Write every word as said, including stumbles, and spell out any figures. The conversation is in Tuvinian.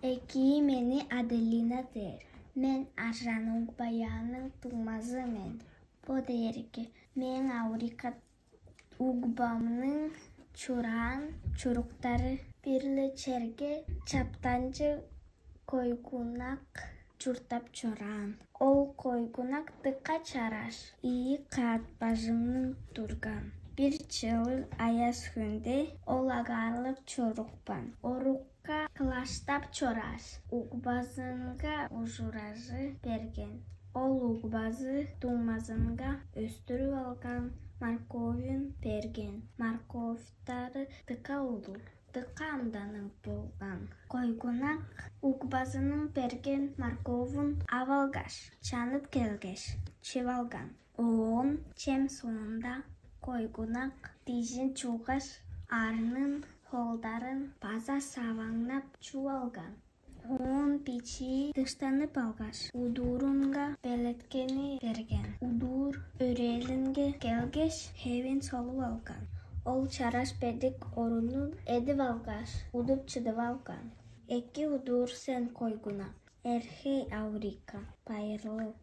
Экии, мени Аделина дээр. Мен Аржан Угбаяның дуңмазы мен. Бо дээрге мээң Аврика угбамның чураан чуруктары. Бир-ле черге чаптанчыг койгунак чурттап чораан. Ол койгунак дыка чараш, ийи каът бажыңның турган. Бир чылыг аяс хүнде ол агаарлыг чорупкан. Орукка кылаштап чорааш, угбазынга ужуражы берген. Ол угбазы дуңмазынга өстүрүп алган морковин берген. Морковтары дыка улуг, дыка амданныг болган. Койгунак угбазының берген морковун ап алгаш, чанып келгеш, чип алган. Оон чем соонда койгунак дижин чуугаш, арнын, холдарын база саваңнап чуп алган. Оон бичии дыштанып алгаш, удуурунга белеткени берген. Удуур өрээлинге келгеш, хевин солуп алган. Ол чараш бедик оруну эдип алгаш, удуп чыдып алган. Эки удуур сен, койгунак. Эрхей Аврика, байырлыг.